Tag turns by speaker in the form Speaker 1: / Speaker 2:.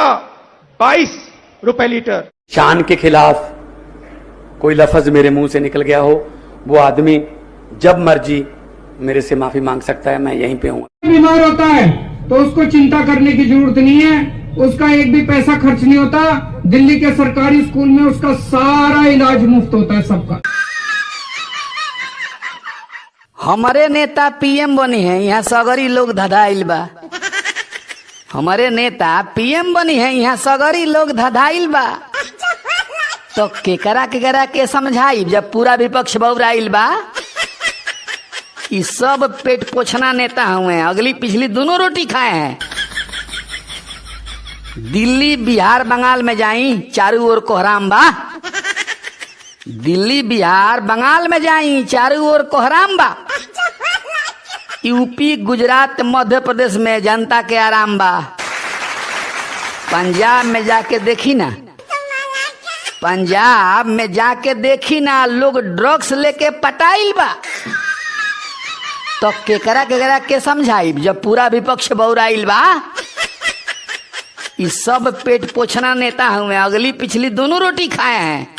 Speaker 1: का 22 रुपए लीटर।
Speaker 2: शान के खिलाफ कोई लफज मेरे मुंह से निकल गया हो, वो आदमी जब मर्जी मेरे से माफी मांग सकता है। मैं यहीं पे हूं।
Speaker 3: बीमार होता है तो उसको चिंता करने की जरूरत नहीं है। उसका एक भी पैसा खर्च नहीं होता। दिल्ली के सरकारी स्कूल में उसका सारा इलाज मुफ्त होता है सबका।
Speaker 4: हमारे नेता पीएम बनी है, यहाँ सगरी लोग धधाइल बा। हमारे नेता पीएम बनी है, यहाँ सगरी लोग धधाइल बा। तो केकरा केकरा के समझाई जब पूरा विपक्ष बौराइल बा? ई सब पेट पोछना नेता हुए हैं, अगली पिछली दोनों रोटी खाए हैं। दिल्ली, बिहार, बंगाल में जाई, चारू ओर कोहराम बा। दिल्ली, बिहार, बंगाल में जाई, चारू ओर कोहराम बा। यूपी, गुजरात, मध्य प्रदेश में जनता के आराम बा। पंजाब में जाके देखी ना, पंजाब में जाके देखी ना, लोग ड्रग्स लेके पटाइल बा। तो केकरा केकरा के समझाई जब पूरा विपक्ष बौराइल बा? ई सब पेट पोछना नेता हुए, अगली पिछली दोनों रोटी खाए हैं।